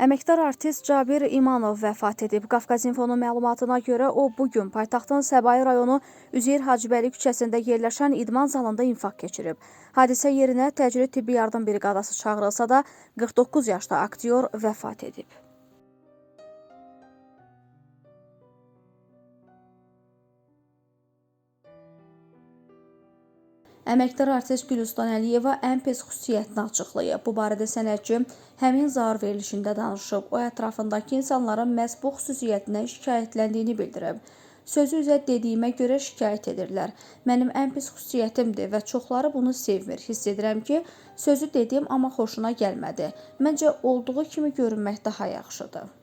Əməkdar artist Cabir İmanov vəfat edib. Qafqaz İnfonun məlumatına görə o bu gün paytaxtın Səbail rayonu Üzeyir Hacıbəyli küçəsində yerləşən idman zalında infarkt keçirib. Hadisə yerinə təcili tibbi yardım briqadası çağırılsa da 49 yaşlı aktyor vəfat edib. Əməkdar artist Gülüstan Əliyeva ən pis xüsusiyyətini açıqlayıb. Bu barədə sənətçi həmin zar verilişində danışıb. O, ətrafındakı insanların məhz bu xüsusiyyətindən şikayətləndiyini bildirib. Sözü üzə dediyimə görə şikayət edirlər. Mənim ən pis xüsusiyyətimdir və çoxları bunu sevmir. Hiss edirəm ki, sözü dedim, amma xoşuna gəlmədi. Məncə, olduğu kimi görünmək daha yaxşıdır.